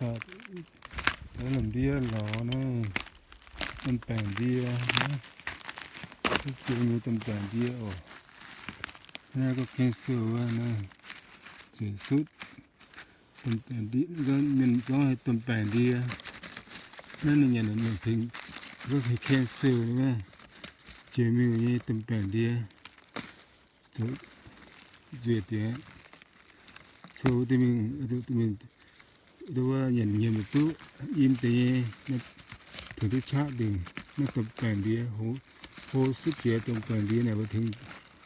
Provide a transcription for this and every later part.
Naaiv lomh ndiev lorz naaiv, domh baengc ndie, jiex mingh domh baengc ndie oc. Naaiv gorngv cancer wuov, naaiv ziouc sutv. Domh baengc ndie, mienh gorngv domh baengc ndie. Naaiv ninh nyanc mingh tengx gorngv cancer wuov, jiex mingh nyei domh baengc ndie. Zoux nzueic diex, cou duqv mingh, duqv mingh, wuov nyanc nyiemc duqv im deix nyei, tengx duqv qaqv dingc. Naaiv domh baengc ndie, hlo sutv jiex domh baengc ndie naaic, mbuo tengx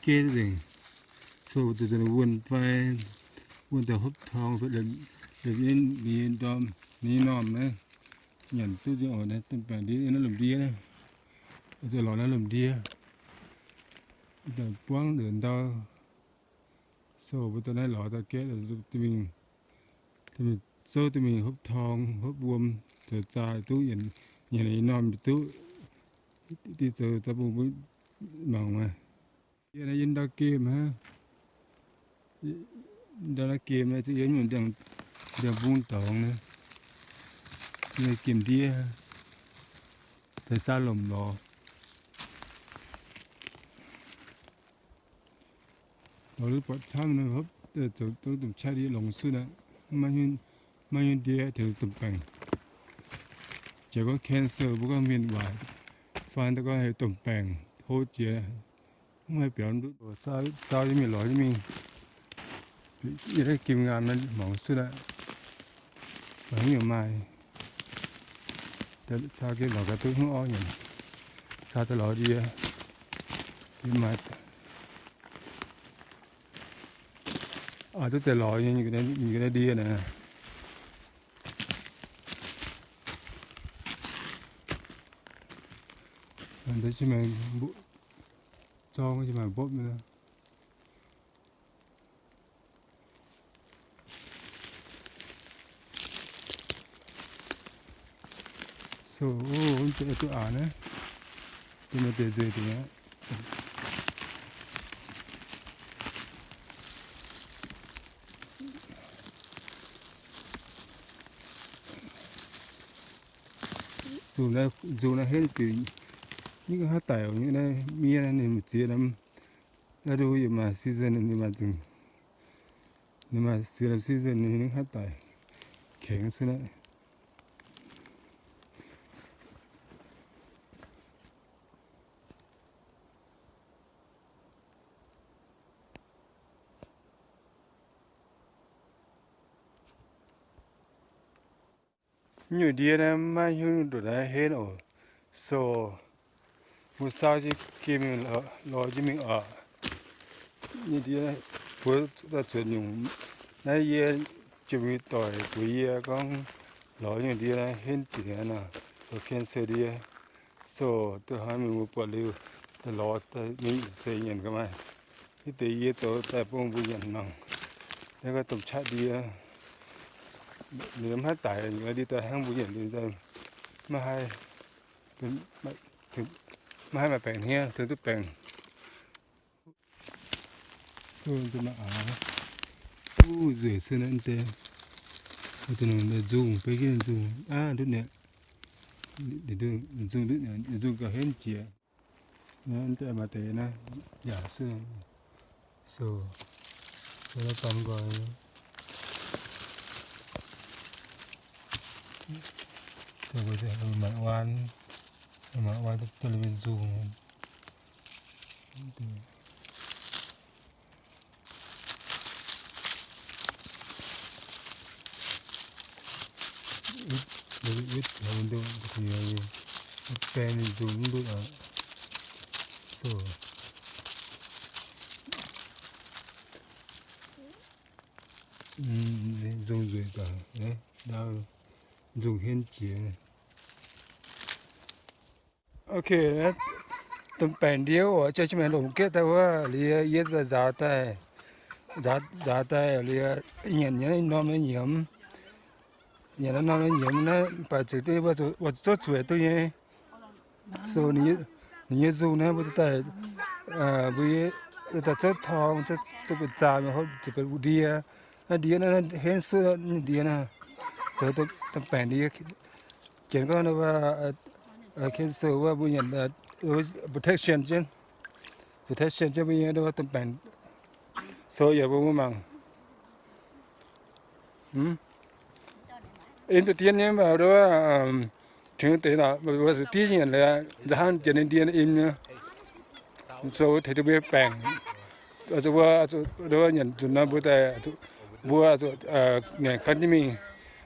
geh duqv nzengc. Cou zuqc wuonh fai wuonh daaih hopv torng, liepc nyei ninh nyei ndorm, ninh nyei normh naaiv, nyanc duqv nzengc oc. Naaiv domh baengc ndie, naaiv lomh ndie naaiv, zuqc lorz naaiv lomh ndie, buangv ndau. Cou mbuo daaih naaiv lorz daaih gaeqv, mingh, mingh zouv duqv mingh hopv torng, hopv wuom, zoux zaah duqv, nyanc nyei normh duqv, diuh zoux zaah bung mbuo mangc maah. Yie naaiv yiem ndau gemh hnangv. Ndau naaiv gemh naaiv, zuqc yiem ndiangx-mbung dorngx naaiv, yiem gemh ndiev, daaih saah lomc lorz. Lorz buatc camv, hopv zoux domh qaqv ndie longx sutv aqv. Maiv nyungc ndie tengx domh baengc. Jiex gorngv cancer, mbuo gorngv mienh waaic, fai gorngv heuc domh baengc hlo jiex, mv haih biaux ndutv. Saau jienv mingh, lorz jienv mingh. Yie naaiv gimh ngaam naaiv mangc sutv aqv. Mangc haaix nyungc maaih. Saau jienv lorz gaax duqv haaix nyungc orv nyanc. Saau daaih lorz ndie. Yie maaih, aa, duqv daaih lorz nyei, nyungc ga'naaiv ndie naaiv. Zorng maaih mbopv nyei. So, o, mv zeiz duqv aqc naaiv. Dongh maaih deix nzueic deix aqv. Nzungh naaiv, nzungh naaiv henv diuc, ninh ga'haav daic nyei naaiv miev naaiv, ninh maiv ziex norm. Naaiv nduov yie maaih season, ninh maaih zingh, ninh maaih ziex norm season, ninh haav daic kengx se naaiv. Nyungc ndie naaiv maiv hiuv duqv naaiv henv oc. So, mbuo saau jienv geh mingh lorz jienv mingh oc. Nyei ndie buoz daaih zuotc nyungc. Naaiv yie jiex mingh doic buoz yie gorngv lorz nyungc ndie naaiv henv dingc nor, zoux cancer ndie. So, duqv hnangv mingh mbuo buatc liuz, daaih lorz daaih mingh zeiz nyanc ga'maaih. Hitv deix yie zoux daaih bun mbuo nyanc mangc. Naaiv gorngv domh qaqv ndie, ninh mv haih daic, ndie daaih hnangv mbuo nyanc ndie daaih maiv haih, maiv haih maaih baengc hniev, tengx duqv baengc. Duqv maaih aax, duqv nzueic se naaiv deix. Nzungh, beiv jienv nzungh aav ndutv niaa. Nzungh ndutv niaa, nzungh gauh henv jiex. Naaiv deix maaih deix naaiv yaac se, so, naaiv baan nqoi. Mangc waan, mangc waan daaih liuz nzungh. Wetv, wetv, wetv baeng ninh nzungh mv ndutv aqv. So, nzungh nzueic daaih, nzungh henv jiex. Ok, domh baengc ndie oc, jiex jiex maengx lomc gaeqv daaih wuov, liuz yie daaih nzaaux daaih, nzaaux, nzaaux daaih liuz nyanc, nyanc norm nyei nyiemz, nyanc norm nyei nyiemz naaiv baac zuqc, zuqc, zuqc zuov zueiz duqv nyei. So ninh nyei nzungh naaiv mbuo daaih, mbuo daaih zouv torng, zouv ba'zaah, hopv zuqc ba'ndie. Naaiv ndie naaiv henv sutv ndie naaiv, zoux domh baengc, janx gorngv cancer wuov mbuo nyanc protection jienv, protection jienv mbuo nyei domh baengc, so yaac mbuo mangc. Im deix dien nyei, tengx deix nor, mbuo zuqc diev nyanc liuz, nza'haav janx nyei ndie im nyei, so tengx duqv mbuo baengc. Mbuo nyanc nzunc nor mbuo daaih, mbuo ngaengc gan jienv mingh,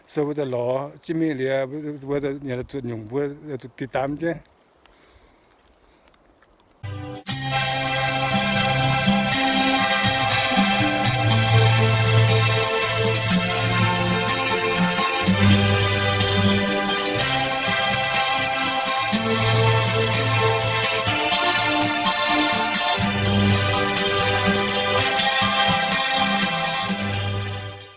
so mbuo daaih lorz jienv mingh liuz, mbuo nyanc zuqc nyungc mbuo zuqc diex daamv jienv.